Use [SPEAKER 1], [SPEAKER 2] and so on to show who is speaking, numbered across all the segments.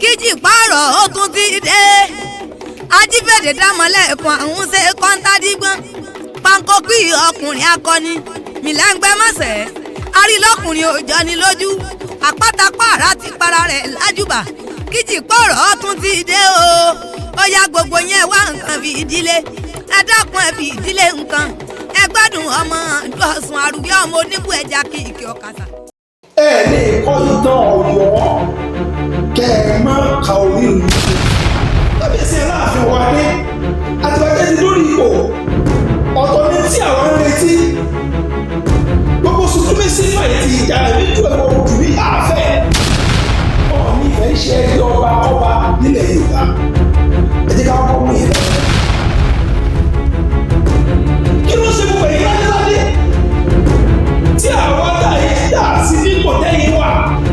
[SPEAKER 1] Kíjìpá ọ̀rọ̀ ó tún ti dé. Ajífẹ̀dé dámọ̀lẹ́kùn àwọn ṣe kọ́ńtàdígbọ́n pankókì ọkùnrin akọni mìlẹ́ngbẹ́mọ̀sẹ̀ arílọ́kùnrin òjọ́ ni lójú àpátápàrà ti para rẹ̀ lájúbà. Kíjìpá ọ̀rọ̀ ó tún ti dé o. Ó yá, gbogbo yẹn wá nǹkan fi ìdílé. Ẹ dákun, ẹ fi ìdílé nǹkan. Ẹ gbádùn ọmọ Ọ̀ṣun àrùbí, ọmọ oníbù ẹja kìkì ọ̀kàtà.
[SPEAKER 2] Ẹ lè kọ́ ìtàn Ọ̀yọ́ kẹ́ ẹ má ka orí ìlú. Kábíyèsí Aláàfin wa dé àtìwájẹ́ ti lórí ipò, ọ̀tọ̀ ní tí àwọn ń retí. Gbogbo supremacy fight, ìjà ẹ̀mí ju ẹ̀wọ̀ ojú ní àfẹ́. Ọ̀ọ́ni ìfẹ́ ń ṣe ẹgbẹ́ ọba ọba nílẹ̀ Yorùbá. Ẹ jẹ́ ká kọ́kọ́ mú yẹn lọ. Kí ló ṣe gbogbo ẹ̀yin ládéládé tí àwọn táyé dà sí nípò tẹ́yìn wà,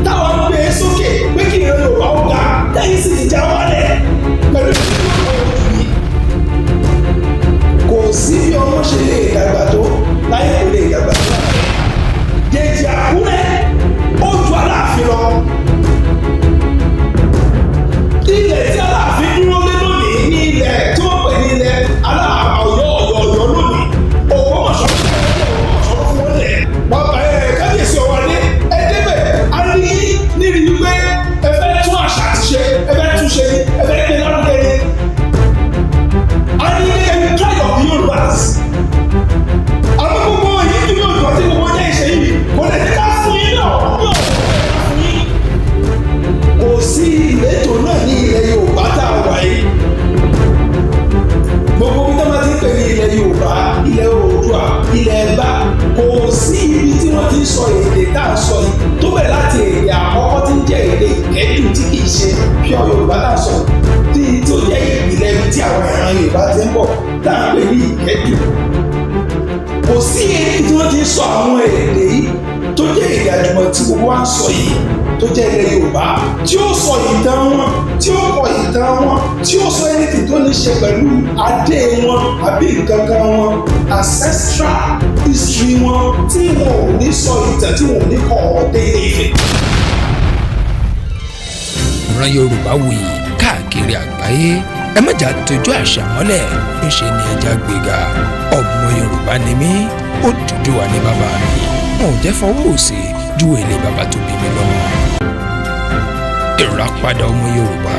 [SPEAKER 2] táwọn ń gbé e sókè pé kí ìran Yorùbá ó ga, tẹ́yìn sì ti já wálẹ̀ pẹ̀lú ìdílé ojú yìí? Kò sí bí ọmọ ṣe lè dàgbà tó láyé, kò lè dàgbà tó láyé. Dèjì Àkúrẹ́ ó ju Aláàfin lọ. Ilẹ̀ tí Aláàfin dúró lé lónìí ní ilẹ̀ tí wọ́n pè ní ilẹ̀ Ọ̀yọ́ Ọ̀yọ́ Ọ̀yọ́ lónìí. Ògbómọ̀ṣọ́, Ògbómọ̀ṣọ́ ló fún wọn lẹ̀. Bàbá ẹ, kábíyèsí Ọ̀wádé, ẹ débẹ̀, a ní níbi wípé ẹ fẹ́ tún àṣà àti ṣe, ẹ fẹ́ tún ṣe ni, ẹ fẹ́ gbé lárugẹ ni. A ní gẹ́gẹ́ bí pride of the Yorùbás. Àmọ́ gbogbo èyí tí yóò dùn àti gbogbo ọjọ́ ìṣe yìí kò lè jẹ́ ká fún yín náà ní ọ̀rọ̀ ká fún yín. Kò sí ìletò náà ní ilẹ̀ Yorùbá tá a wà yìí. Gbogbo bí wọ́n ti ń pè ní ilẹ̀ Yorùbá, ilẹ̀ Oòduà, ilẹ̀ Ẹ̀gbá, kò sí ibi tí wọ́n ti ń sọ èdè tá à ń sọ yìí tó bẹ̀rẹ̀ láti èdè àkọ́kọ́ tí ń jẹ́ èdè Ìkẹ́jù, tí kì í ṣe pure Yorùbá tá à ń sọ yìí, tí ó jẹ́ ìpìlẹ̀ ibi tí àwọn ìran Yorùbá ti ń bọ̀ tá à ń pè ní Ìkẹ́jù. Kò sí èdè tí wọ́n ti ń sọ àwọn èdè yìí tó jẹ́ èdè àjùmọ̀ tí gbogbo wa ń sọ yìí, tó jẹ́ ilẹ̀ Yorùbá, tí ó sọ ìtàn wọn, tí ó kọ ìtàn wọn, tí ó sọ anything tó ní ṣe pẹ̀lú adé wọn àbí nǹkan kan wọn, ancestral history wọn, tí wọn ò ní sọ ìtàn, tí wọn ò ní kọ ọ̀rọ̀ dé Ilé Ifẹ̀.
[SPEAKER 3] Ìran Yorùbá wuyì káàkiri àgbáyé. Ẹ má jà tójú àṣà mọ́lẹ̀, ńṣe ni ẹja gbéga. Ọmọ Yorùbá ni mí, Odùduwà ní bàbá mi. Wọn ò jẹ́ fọwọ́ òsì ju èlé bàbá tó bí mi lọ́mọ. Ìràpadà ọmọ Yorùbá,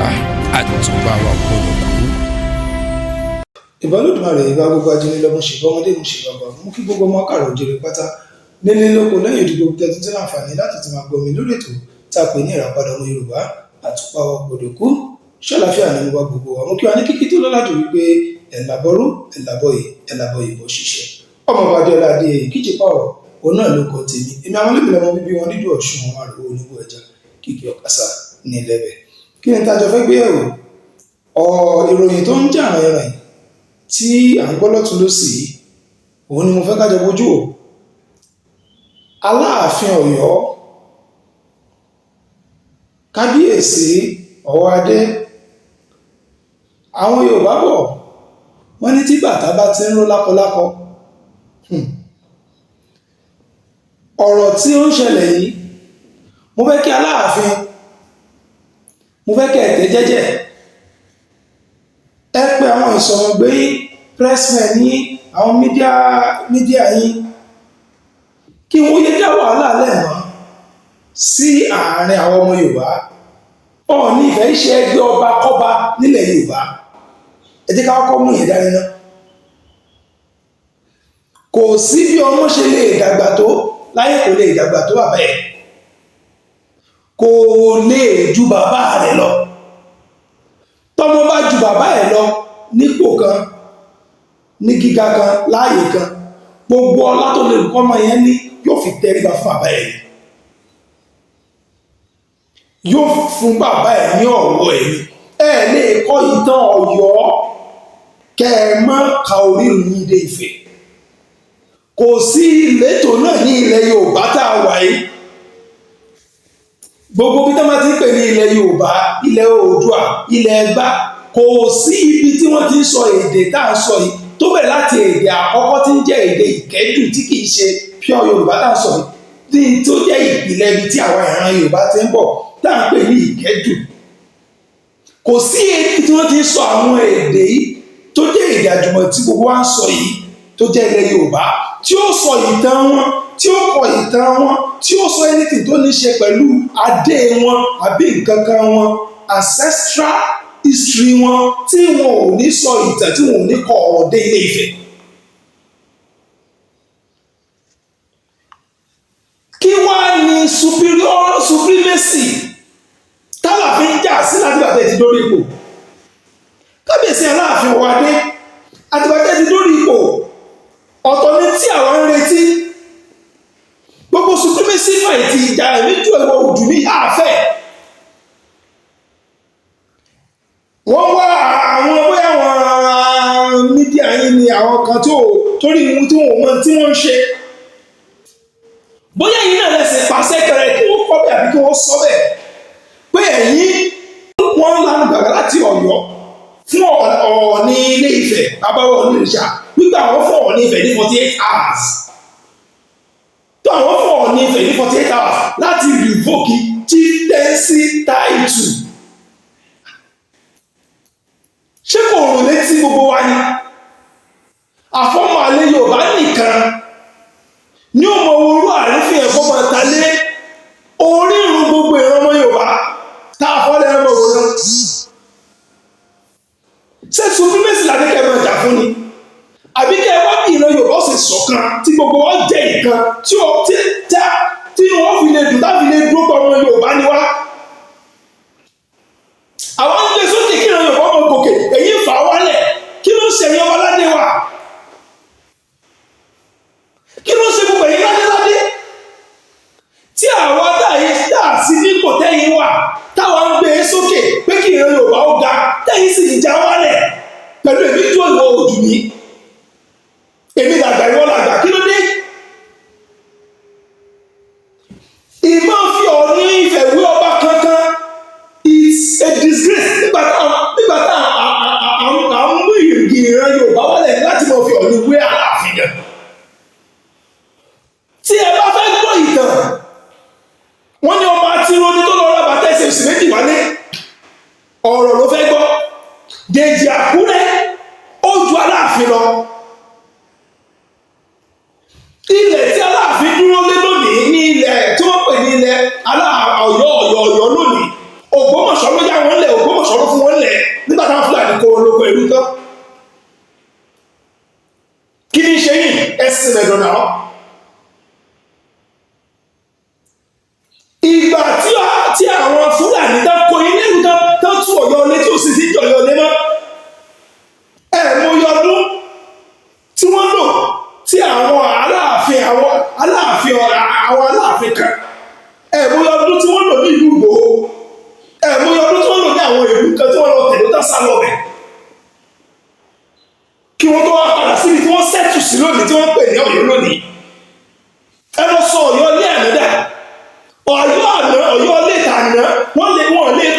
[SPEAKER 3] àtúbà wa gbọ́dọ̀ kú.
[SPEAKER 2] Ìbálòdùmarè, ìbá gbogbo ajínigbé, mo ṣèbọ ọmọdé, mo ṣèbọ àgbà, mú kí gbogbo ọmọ kàrọ̀ òjèrè pátá nílé lóko lẹ́yìn ìdìbò tẹ́tí tí láǹfààní láti ti máa gbọ́ mi lórí ètò tá a pè ní Ìràpadà ọmọ Yorùbá, àtúpà wa gbọ́dọ̀ kú. Ṣàlàáfíà ni mo bá gbogbo wa? Mo kí wa ní kíkí tó lọ́lá jù wípé ẹ̀làbọ̀rú, ẹ̀làbọ̀yè, ẹ̀làbọ̀yè bọ̀ ṣiṣẹ́. Ọmọ ọba Adéọlá Adé Kíjìpá ọ̀rọ̀ òun náà ló kọ tèmi. Èmi àwọn olóbìnrin ọmọ bíbí wọn nídùú Ọ̀ṣun, wọn àrò onígbò ẹja kìkì ọ̀kasà ní ilẹ̀bẹ̀. Kí ni tájọ fẹ́ gbé ẹ̀rọ ọ̀ ìròyìn tó ń jà rìnrìn tí à ń gbọ́ lọ́tún lọ́sì yìí, òun ni mo fẹ́ kájọ bójú wò. Aláàfin Ọ̀yọ́, Kábíyèsí Ọ̀wọ́adé, àwọn Yorùbá bọ̀ wọ́n ní tí bàtà bá ti ń ró lákọlákọ. Ọ̀rọ̀ tí ó ń ṣẹlẹ̀ yìí, mo fẹ́ kí Aláàfin, mo fẹ́ kẹ́ ẹ tẹ́ jẹ́jẹ́. Ẹ pé àwọn ìsọ̀rọ̀gbé yín, pressmen yín, àwọn media yín, kí wọ́n yé dá wàhálà lẹ̀ mọ́ sí àárín àwọn ọmọ Yorùbá. Ọ̀ọ́ni ìfẹ́ ṣe ẹgbẹ́ ọba kọ́ba nílẹ̀ Yorùbá. Ẹ jẹ́ ká kọ́kọ́ mú yẹn dání ná. Kò sí bí ọmọ ṣe lè dàgbà tó láyé, kò lè dàgbà tó bàbá ẹ̀, kò lè ju bàbá rẹ̀ lọ. Tọ́mọ bá ju bàbá ẹ̀ lọ nípò kan, ní gíga kan, láàyè kan, gbogbo ọlá tó lè kọ́ ọmọ yẹn ní, yóò fi tẹríba fún bàbá ẹ̀, yóò fún bàbá ẹ̀ ní ọ̀wọ̀ ẹ̀ ni. Ẹ lè kọ́ ìtàn Ọ̀yọ́ kẹ́ ẹ má ka orírun yín dé Ifẹ̀. Kò sí ìletò náà ní ilẹ̀ Yorùbá tá a wà yìí. Gbogbo bí wọ́n ti ń pè ní ilẹ̀ Yorùbá, ilẹ̀ Oòduà, ilẹ̀ Ẹ̀gbá, kò sí ibi tí wọ́n ti ń sọ èdè tá à ń sọ yìí tó bẹ̀rẹ̀ láti èdè àkọ́kọ́ tí ń jẹ́ èdè Ìkẹ́jù, tí kì í ṣe pure Yorùbá tá à ń sọ yìí, tí tó jẹ́ ìpìlẹ̀ ibi tí àwọn ìran Yorùbá ti ń bọ̀. tá à ń pè ní Ìkẹ́jù. Kò sí èdè tí wọ́n ti ń sọ àwọn èdè yìí tó jẹ́ èdè àjùmọ̀ tí gbogbo wa ń sọ yìí, tó jẹ́ ilẹ̀ Yorùbá, tí ó sọ ìtàn wọn, tí ó kọ ìtàn wọn, tí ó sọ anything tó ní ṣe pẹ̀lú adé wọn àbí nǹkan kan wọn, ancestral history wọn, tí wọn ò ní sọ ìtàn, tí wọn ò ní kọ ọ̀rọ̀ dé Ilé Ifẹ̀. Kí wá ní superior supremacy tálàfin jà sí láti gbàtẹ́ ti dórí ipò? Kábíyèsí Aláàfin Ọwọ́adé, àtìgbàtẹ́ ti dórí ipò, ọ̀tọ̀ ni tí àwọn ń retí. Gbogbo supremacy fight ìjà ẹ̀mí ju ẹ̀wọ̀ òdù ní àfẹ́. Wọ́n wá àwọn bóyá àwọn mídíà yín ni àwọn kan tó torí ohun tí wọ́n mọ tí wọ́n ń ṣe. Bóyá yín náà lẹ́sìn pàṣẹ kẹrẹ kí wọ́n kọ́ bẹ́ẹ̀ àbí kí wọ́n sọ bẹ́ẹ̀ pé ẹ̀yin wọ́n ń lanu gbàgbà láti Ọ̀yọ́ fún Ọọ̀ni Ilé Ifẹ̀, bàbá wa Ọọ̀nirìṣà, wípé àwọn fún Ọọ̀ni Ifẹ̀ ní 48 hours, tó àwọn fún Ọọ̀ni Ifẹ̀ ní 48 hours láti revoke chieftaincy title. Ṣé kò rùn létí gbogbo wa ni? Àfọ́mọ́ alẹ́ Yorùbá nìkan ní ó mọ orú àrífín ẹ̀kọ́ máa ta lé orírun gbogbo ìran ọmọ Yorùbá tá a fọ́ lẹ́rọ mọ̀ wòran. Ṣé supremacy làdé kẹ́ ẹ máa jà fún ni? Àbí kẹ́ ẹ wá bí ìran Yorùbá ó sì ṣọ̀kan tí gbogbo wọn jẹ́ ìkan tí ó tí tá tí wọ́n fi lè dùn táfi lè dúró pé ọmọ Yorùbá ni wá. Àwọn ń gbé sókè kí ìran Yorùbá ọmọ gòkè, èyí ń fà á wálẹ̀. Kí ló ń ṣe ẹ̀yin ọba aládé wa? Kí ló ń ṣe gbogbo ẹ̀yin ládéládé? Tí àwa táyé tá a sí nípò tẹ́yìn wà, táwa ń gbé e sókè pé kí ìran Yorùbá ó ga, tẹ́yìn sì ń já wálẹ̀ pẹ̀lú èmi dúró ìwọ òdù ní. Èmi làgbà, ìwọ làgbà, kí ló dé? Ìmọ̀ fi Ọọ̀ni Ifẹ̀ wé ọba kankan is a disgrace. Nígbà tá à ń mú ìran Yorùbá wálẹ̀ láti mọ̀ fi Ọọ̀ni wé Aláàfin gan. Tí ẹ bá fẹ́ gbọ́ ìtàn, wọ́n ní ọmọ àtironi tó lọ ra bàtà ẹsẹ̀ oṣù méjì wálé, ọ̀rọ̀ ló fẹ́ gbọ́. Dèjì Àkúrẹ́ ó ju Aláàfin lọ. Ilẹ̀ tí Aláàfin dúró lé lónìí ní ilẹ̀ tí wọ́n pè ní ilẹ̀ Ọ̀yọ́ Ọ̀yọ́ Ọ̀yọ́ lónìí. Ògbómọ̀ṣọ́ ló yá wọn lẹ̀, Ògbómọ̀ṣọ́ ló fún wọn lẹ̀ nígbà táwọn Fúlàní kó wọn lóko ẹrú tán. Kí ni ṣe yìí? Ẹ̀sìn ẹ̀dọ̀ náà. Ìgbà tí àwọn Fúlàní tán kó ilé ìlú tán tán tú Ọ̀yọ́ ilé tí ó sì ti jọ̀yọ́ ilé mọ́. Ẹ mọ iye ọdún tí wọ́n lò tí àwọn Aláàfin àwọn Aláàfin àwọn Aláàfin kan. Ẹ mọ iye ọdún tí wọ́n lò ní ìlú Ìgbòho. Ẹ mọ iye ọdún tí wọ́n lò ní àwọn ìlú kan tí wọ́n lọ tẹ̀lé tán sá lọ bẹ̀. Kí wọ́n tó wá padà síbi tí wọ́n sẹ́tù sí lónìí tí wọ́n pè ní Ọ̀yọ́ lónìí. Ẹ lọ sọ Ọ̀yọ́ ilé ànádà. Ọ̀yọ́ àná, Ọ̀yọ́ ilé ìtànà, wọ́n lè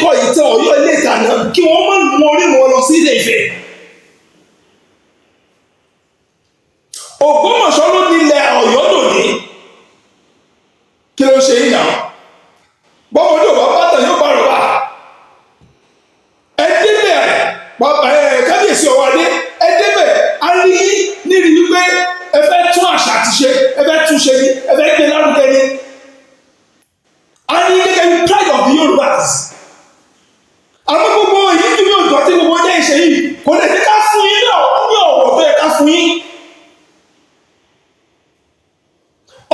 [SPEAKER 2] kọ ìtàn Ọ̀yọ́ ilé ìtànà kí wọ́n má mú orí wọn lọ sí Ilé Ifẹ̀. Ògbómọ̀ṣọ́ ló nílẹ̀ Ọ̀yọ́ lónìí. Kí ló ń ṣe yín náà? Bọ́mọdé ò bá bàtàn yóò bá rọ̀ wá. Ẹ débẹ̀, kábíyèsí Ọwọ́adé, ẹ débẹ̀, a rí nírí wípé ẹ fẹ́ tún àṣà àti ṣe, ẹ fẹ́ tún ṣe ni, ẹ fẹ́ gbé lárugẹ ni. A ní gẹ́gẹ́ bí pride of the Yorùbás. Àmọ́ gbogbo èyí tí yóò jọ tí gbogbo ọjọ́ ìṣe yìí kò lè jẹ́ ká fún yín náà ní ọ̀wọ̀ tó yẹ ká fún yín.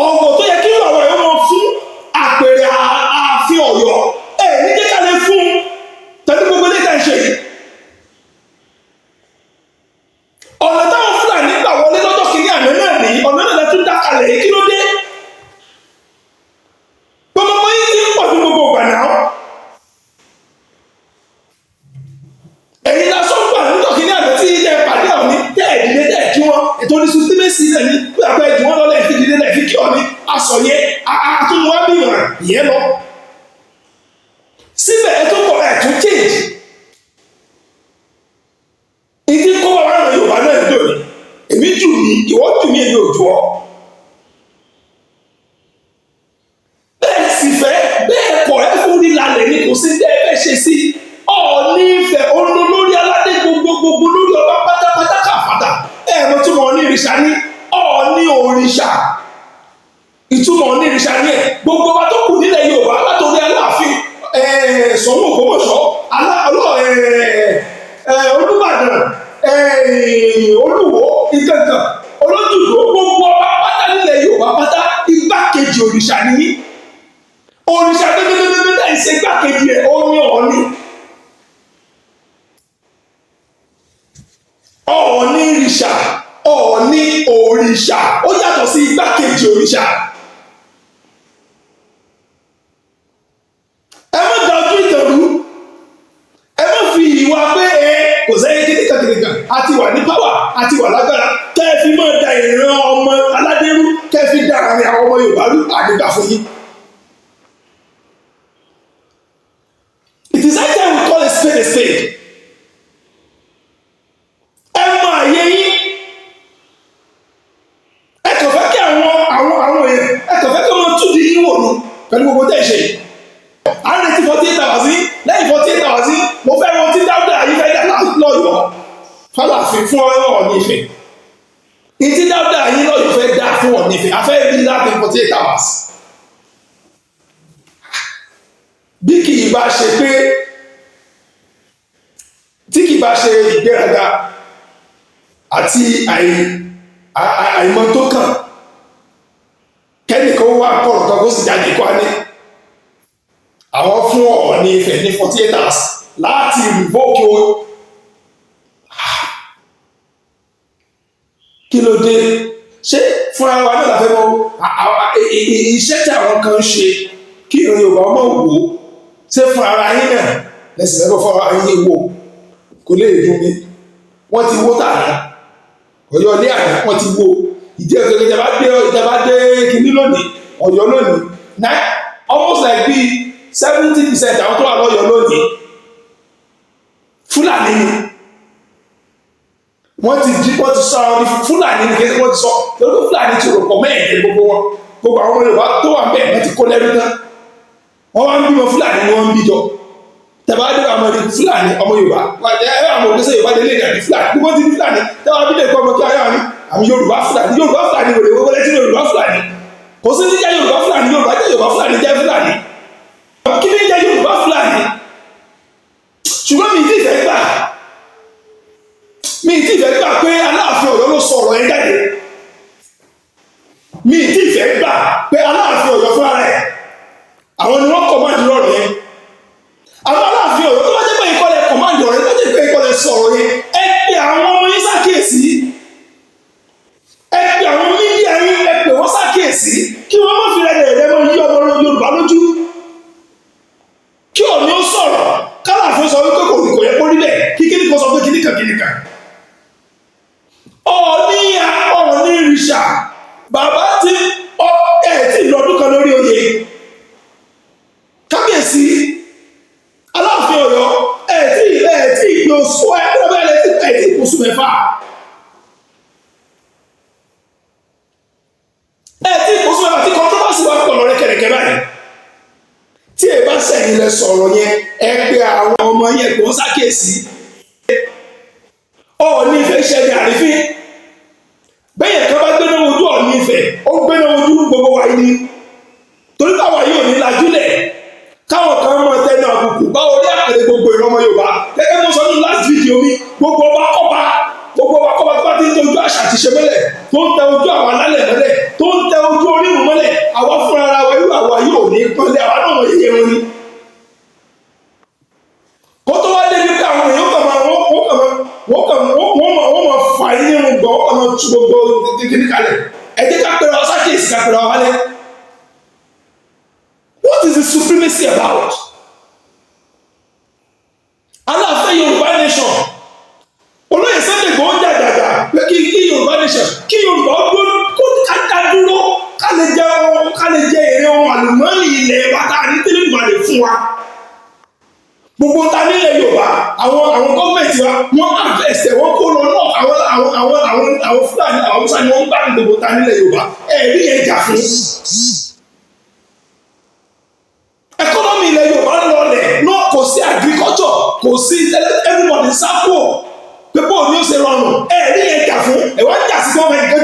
[SPEAKER 2] Ọ̀wọ̀ tó yẹ kí àwọn èèyàn máa fún àpèrè ààfin Ọ̀yọ́ ẹ̀ ní jẹ́ ká lè fún pẹ̀lú gbogbo ilé ìta ìṣe yìí. Ọ̀nà táwọn Fúlàní gbà wọlé lọ́jọ́ kìíní àná náà nìyí, ọ̀nà náà lẹ́tún dá kalẹ̀ yìí, kí ló dé? Gbogbo yìí ti ń pọ̀ ní gbogbo ìgbà náà. Ẹ̀yin la sọ́gbà níjọ́ kìíní àná tí ilé pàdé ọ̀ní tẹ́ ẹ̀ dìde tẹ́ ẹ̀ kí wọ́n ètò oníṣu tí mẹ́sì náà ní pé àpẹ jù wọ́n lọ́lẹ̀ fi dìde lẹ̀ fi kí ọ̀ní aṣọ yẹn àtúnwá bí wọ̀n ìyẹn lọ. Síbẹ̀ ẹ tó kọ̀ ẹ̀ tún change. Ìdí kó bá wà lọ Yorùbá náà lónìí. Èmi jù mí, ìwọ jù mí, èmi ò jù ọ́. Bẹ́ẹ̀ sì fẹ́, bẹ́ẹ̀ kọ̀ ẹ́ fún lílalẹ̀ Ìrìṣà ní Ọọ̀ni òrìṣà. Ìtumọ̀ Ọọ̀ni ìrìṣà ní ẹ̀. Gbogbo wa tó kù nílẹ̀ Yorùbá, látòrí Aláàfin Ṣọ̀ún Ògbómọ̀ṣọ́, Olúbàdàn, Olúwo, ìkankan olójúdó, gbogbo ọba pátá nílẹ̀ Yorùbá pátá, igbákejì òrìṣà nìyí. Òrìṣà gbẹgbẹgbẹgbẹ láì ṣe igbákejì ẹ̀, ó ní Ọọ̀ni. Ọọ̀ni ìrìṣà, Ọọ̀ni òrìṣà, ó yàtọ̀ sí igbákejì òrìṣà. Ẹ má da ojú ìtẹ̀rù, ẹ má fi ìwà pé ẹ kò sẹ́yìn kíníkan kíníkan àti wà ní pàwà àti wà lágbára kẹ́ ẹ fi máa da ìran ọmọ aládé rú, kẹ́ ẹ fi da àárín àwọn ọmọ Yorùbá rú. Àdìgbà fún yín. It is high time we call a spade a spade. Ẹ mọ àyè yín. Ẹ kàn fẹ́ kí àwọn èèyàn, ẹ kàn fẹ́ kí wọ́n tún di yín wò ní pẹ̀lú gbogbo tẹ́ ẹ ṣe. À ń retí 48 hours yín. Lẹ́yìn 48 hours yín, mo fẹ́ wọn tí Dáúdà yìí fẹ́ dá lọ́yọ̀ọ́ fọláàfin fún Ọọ̀ni Ifẹ̀. Ìtí Dáúdà yìí lọ́yọ̀ọ́ fẹ́ dá fún Ọọ̀ni Ifẹ̀, a fẹ́ rí láti 48 hours. Bí kì í bá ṣe pé tí kì í bá ṣe ìgbéraga àti àìmọ̀ tó kàn, kẹ́nìkan wà kọ̀rọ̀ kan kó sì jáde kó a ní àwọn fún Ọọ̀ni Ifẹ̀ ní 48 hours láti revoke o. Kí ló dé? Ṣé fúnra wa náà la fẹ́ mọ̀ iṣẹ́ tí àwọn kan ń ṣe kí ìran Yorùbá ọmọ wò ó? Ṣé fún ara yín náà lẹ́sìn lẹ́kọ̀ọ́ fún ara yín wò? Kò lè dùn mí. Wọ́n ti wó tààrà Ọ̀yọ́ ní àná, wọ́n ti wó ìdí ẹ̀kọ́. Ìjọba dé kínní lónìí, Ọ̀yọ́ lónìí, nine, almost like bíi 70% àwọn tó wà lọ́yọ̀ọ́ lónìí, Fúlàní ni. Wọ́n ti di, wọ́n ti sọ àwọn ní Fúlàní ní kéde. Wọ́n ti sọ lórí pé Fúlàní ti rò pọ̀ mẹ́ẹ̀ẹ́dẹ́ gbogbo wọn. Gbogbo àwọn ọmọ Yorùbá tó wà bẹ́ẹ̀, wọ́n ti kó lẹ́rú tán, wọ́n wá ń bímọ, Fúlàní ni wọ́n ń bí jọ. Tẹ̀bá dé, àwọn ọmọdé Fúlàní, ọmọ Yorùbá ẹ, àwọn ògbésẹ̀ Yorùbá délé ní àbí Fúlàní, gbogbo ti di Fúlàní. Tẹ́wọ́n bí lè kọ́ ọmọ kí ayé wọn ní àmì Yorùbá Fúlàní, Yorùbá Fúlàní wòlé wọlé tí Yorùbá Fúlàní kò sí ní jẹ́ Yorùbá Fúlàní. Yorùbá jẹ́ Yorùbá, Fúlàní jẹ́ Fúlàní. Kí ni jẹ́ Yorùbá Fúlàní? Ṣùgbọ́n mi ti fẹ́ gbà pé Aláàfin Ọ̀yọ́ ló sọ ọ̀rọ̀ yẹn jáde. Mi ti fẹ́ gbà pé Aláàfin Ọ̀yọ́ fúnra rẹ̀, àwọn ni wọ́n command ọ̀rọ̀ yẹn. Àwọn Aláàfin Ọ̀yọ́, tó bá jẹ́ pé ìkọlẹ̀ command ọ̀rọ̀ yẹn, tó bá jẹ́ pé ìkọlẹ̀ sọ ọ̀rọ̀ yẹn, ẹ pè àwọn ọmọ yín ṣàkíyèsí, ẹ pè àwọn media yín, ẹ pè wọ́n ṣàkíyèsí kí wọ́n má fi rẹ̀ rẹ̀ mọ́ yí ọmọ Yorùbá lójú. Kí Ọọ̀ni ó sọ̀rọ̀, kálàfin sọ wípé kò yẹ kó rí bẹ́ẹ̀, kí kíní kan sọ pé kíní kan kíní kan. Ọọ̀ni, Ọọ̀ni ìrìṣà, bàbá tí ọ ẹ̀ tí lọ́dún kan lórí oyè, kábíyèsí Aláàfin Ọ̀yọ́, ẹ̀ tí ìgbé oṣù ẹ̀ ẹ̀ tí oṣù 6, ẹ̀ tí oṣù 6 tí controversy wà pọ̀ lọ́rẹ́ kẹ̀rẹ̀kẹ̀ báyìí. Tí ẹ bá sẹ́yìn lẹ sọ̀rọ̀ yẹn, ẹ pé àwọn ọmọ yẹn kò ń ṣàkíyèsí. Ọọ̀ni Ifẹ̀ ṣẹlẹ̀ àrífín bẹ́yẹn kan bá gbéná wojú Ọọ̀ni Ifẹ̀, ó gbéná wojú gbogbo wa yìí ni, torí káwa yóò ní lajúlẹ̀ káwọn kan máa tẹnu àbùkù bá orí àpèrè gbogbo ìran ọmọ Yorùbá. Gẹ́gẹ́ mo sọ ní last video mi, gbogbo ọba kọ́ba tó bá ti ń tẹ ojú àṣà àti ṣe mọ́lẹ̀, tó ń tẹ ojú àwọn alálẹ̀ mọ́lẹ̀, tó ń tẹ ojú orírun mọ́lẹ̀, àwa fúnra ara wa, irú àwa yóò ní pọ́nlé, àwa náà yẹ wọn ni. Kó tó wá débi pé àwọn èèyàn kàn máa wọ́n kàn máa wọ́n kàn wọ́n máa fà yín nínú gbọ́, wọ́n kàn máa tú gbogbo kékeré kalẹ̀. Ẹ jẹ́ ká pẹ̀rọ sákèsì, ká pẹ̀rọ wálé. What is the supremacy about? Aláàfin Yorùbá nation, olóyè Sunday Igboho jàjàjà pé kí Yorùbá nation, kí Yorùbá dúró, kó ká dá dúró, ká lè jẹ ohun, ká lè jẹ èrè ohun àlùmọ́ọ́nì ilẹ̀ wa tá a ní tẹ́lẹ̀ nígbà lè fún wa. Gbogbo ta nílẹ̀ Yorùbá, àwọn gọ́ọ̀mẹ̀ntì wa, wọ́n àfẹsẹ̀ wọ́n kó lọ náà. Àwọn Fúlàní, àwọn Haúsá ni wọ́n ń gbádùn gbogbo ta nílẹ̀ Yorùbá. Ẹ̀rí yẹn jà fún economy ilẹ̀ Yorùbá ń lọlẹ̀ náà. Kò sí agriculture, kò sí, everybody sápò pé bóun ni ó ṣe rọrùn. Ẹ̀rí yẹn jà fún ẹ̀ wá jà sí gọ́ọ̀mẹ̀ntì.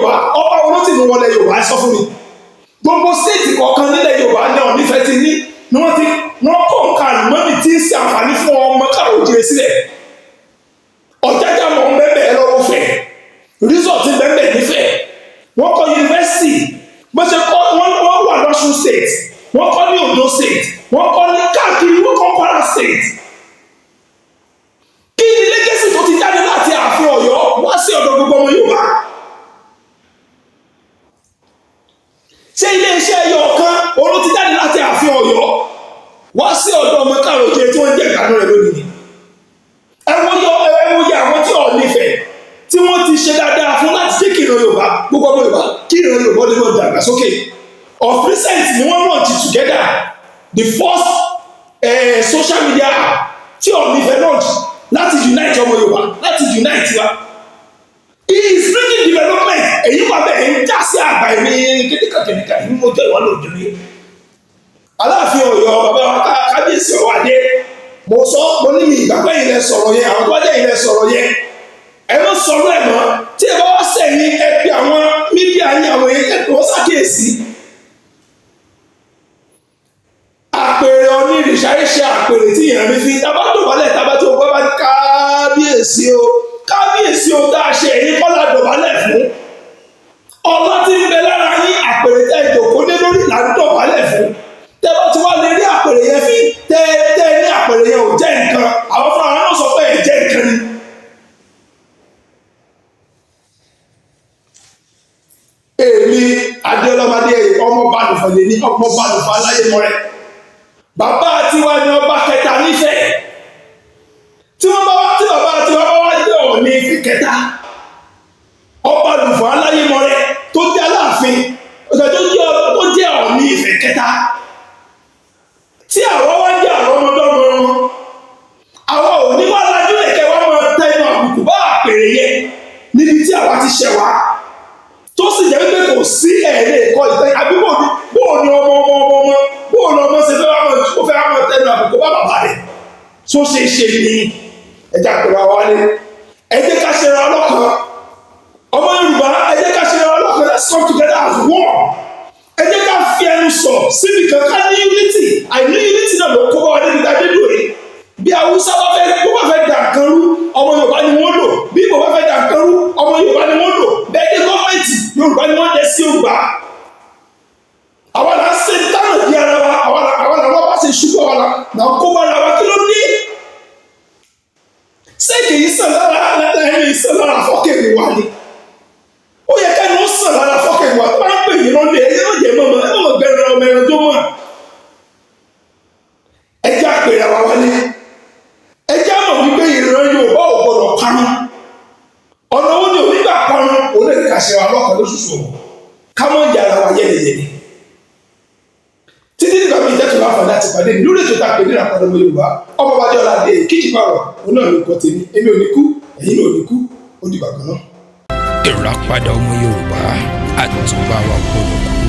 [SPEAKER 2] Yorùbá? Ọba wo ló ti mú wọlé Yorùbá? Ẹ sọ fún mi. Gbogbo state kọ̀ọ̀kan nílẹ̀ Yorùbá ní Ọọ̀ni Ifẹ̀ ti ní ni wọ́n ti wọ́n kọ́ nǹkan àlùmọ́nì tí ń ṣe àǹfààní fún ọmọ káàró òjìrè sílẹ̀. Ọ̀jájá mọ̀ ń bẹ́ẹ̀ bẹ́ẹ̀ lọ́wọ́ fẹ̀, resort ń bẹ́ẹ̀ bẹ́ẹ̀ nífẹ̀ẹ́. Wọ́n kọ́ yunifásitì bó ṣe kọ́. Wọ́n wà lọ́sùn State, wọ́n kọ́ ní Ondo State, wọ́n kọ́ ní káàkiri, wọ́n kọ́ Kwara State. Kí ni legacy tó ti jáde láti ààfin Ọ̀yọ́ wá sí ọ̀dọ̀ gbogbo ọmọ Yorùbá? Ṣé iléeṣẹ́ ẹyọ kan òun ti jáde láti ààfin Ọ̀yọ́ wá sí ọ̀dọ̀ ọmọ káàró jẹ tí wọ́n jẹ́ ìgbàdùn rẹ̀ lónìí? Ẹ wo yọ, ẹ wo yẹ àwọn tí Ọọ̀ni Ifẹ̀ tí wọ́n ti ṣe dáadáa fún láti jẹ́ kí ìran Yorùbá, gbogbo ọmọ Yorùbá, kí ìran Yorùbá lè máa dàgbàsókè. Of recent ni wọ́n launch together the first social media app tí Ọọ̀ni Ifẹ̀ launch láti unite ọmọ Yorùbá, láti unite wa. He is bringing development. Èyí wà bẹ́ẹ̀ ń já sí àgbà ẹ̀mí kìnìkan kìnìkan ìlú mojọ́ ìwà lòdìrí. Aláàfin Ọ̀yọ́, bàbá wa, kábíyèsí ọwọ́ adé, mo sọ, mo ní mi ìgbàgbọ́ yìí lẹ sọ̀rọ̀ yẹn. Àwọn tó bá jẹ́ yìí lẹ sọ̀rọ̀ yẹn, ẹ má sọ̀rọ̀ ẹ̀ mọ́. Tí ẹ bá wá sẹ́yìn, ẹ pe àwọn media yín, àwọn èèyàn, ẹ pè wọ́n ṣàkíyèsí. Àpèrè onírìṣà ṣe àpèrè tí ìyẹn mi fi tábà dọ̀bálẹ̀, tábà tí o bá bá ní kábíyèsí o, kábíyèsí o, tá a ṣe èyí kọ́ la dọ̀bálẹ̀ fún. Ọlá tí ń bẹ lára yín, àpèrè tẹ́ ìjòkó lé lórí là ń dọ̀bálẹ̀ fún. Tẹ́ bá ti wá lè rí àpèrè yẹn fi tẹ́ tẹ́ ní àpèrè yẹn ò jẹ́ nǹkan, àwọn fúnra wọn náà sọ pé ẹ̀ jẹ́ nǹkan ni. Èmi Adéọlọ́mọdé, ọmọ Balùfọ̀ lè ní ọmọ Balùfọ̀ aláyé mọ́rẹ́. Bàbá tiwa ni ọba kẹta nífẹ̀ẹ́. Tí wọ́n bá wá, tí bàbá tiwa bá wá jẹ́ Ọọ̀ni Ifẹ̀ kẹta, ọba Lùfọ̀ aláyé mọ́rẹ́ tó jẹ́ Aláàfin ọ̀sẹ̀ tó jẹ́ Ọọ̀ni Ifẹ̀ kẹta, tí àwọn wá jẹ́ àwọn ọmọdọ́mọ wọn, àwọn ò ní wá lajú lẹ̀kẹ́ wá máa tẹnu àbùkù bá àpèrè yẹn níbi tí àwa ti ṣẹ̀ wá, tó sì jẹ́ pé kò sí ẹ̀rẹ́ ẹ̀kọ́ ìtẹ́ àbí bóò ní ọmọ ọmọ ọmọ ọmọ bóò ní ọmọ ṣe fẹ́ wá máa ó fẹ́ wá máa tẹnu àbùkù bá bàbá rẹ̀ tó ṣe é ṣe ní ẹja pẹ̀lú àwa ni. Ẹ jẹ́ ká ṣe ra ọlọ́kan, ọmọ Yorùbá, ẹ jẹ́ ká ṣe ra ọlọ́kan. Let's come together as one. Ẹ jẹ́ ká fi ẹnu sọ síbi kan, ká ní unity. Àìní unity náà ló kó bá wa débi tá a dé dùn yìí. Bí Haúsá bá fẹ́, bó bá fẹ́ dà nǹkan rú, ọmọ Yorùbá ni wọ́n lò. Bí Ìgbò bá fẹ́ dà nǹkan rú, ọmọ Yorùbá ni wọ́n lò. Bẹ́ẹ̀ dé gọ́ọ̀mẹ̀ntì, Yorùbá ni wọ́n jẹ́ sí Yorùbá. Àwa là ń ṣe tánà di ara wa, àwa là wọ́n bá ṣe ṣubú, àwa là ń kó bára wa. Kí ló dé? Ṣé kì í sàn lára ẹni sàn lára fọ́kẹ̀mù wa ni? Ó yẹ kẹ́ni ó sàn lára fọ́kẹ̀mù wa. Tó bá ń pè yín lọ́lẹ̀, ẹ má jẹ́ mọ́mọ́, ẹ má mọ̀ gbẹ̀rẹ̀ ọmọ ẹran tó mọ̀. Ẹ jẹ́ àpèrè àwa wálé. Ẹ jẹ́ àmọ̀ wípé ìran Yorùbá ò gbọdọ̀ parun. Ọ̀nà wo ni ò ní gbà parun? Òun lè ká ṣe wa lọ́kàn lóṣooṣù ọ̀hún, ká mọ̀ yàrá wa yẹ́lẹyẹ̀lẹ. Títí nígbà míì jẹ́tù láǹfààní àti pàdé mi lórí ètò tá a pè ní Ìràpadà Ọmọ Yorùbá, ọmọ bàjẹ́ ọ̀làdé kíjì pààrọ̀ òun náà ló kọ́ tèmi. Èmi ò ní kú, ẹ̀yin náà ò ní kú. Ó dìgbà kan náà.
[SPEAKER 3] Ìràpadà Ọmọ Yorùbá, àtúbà wa gbọ́dọ̀ kú.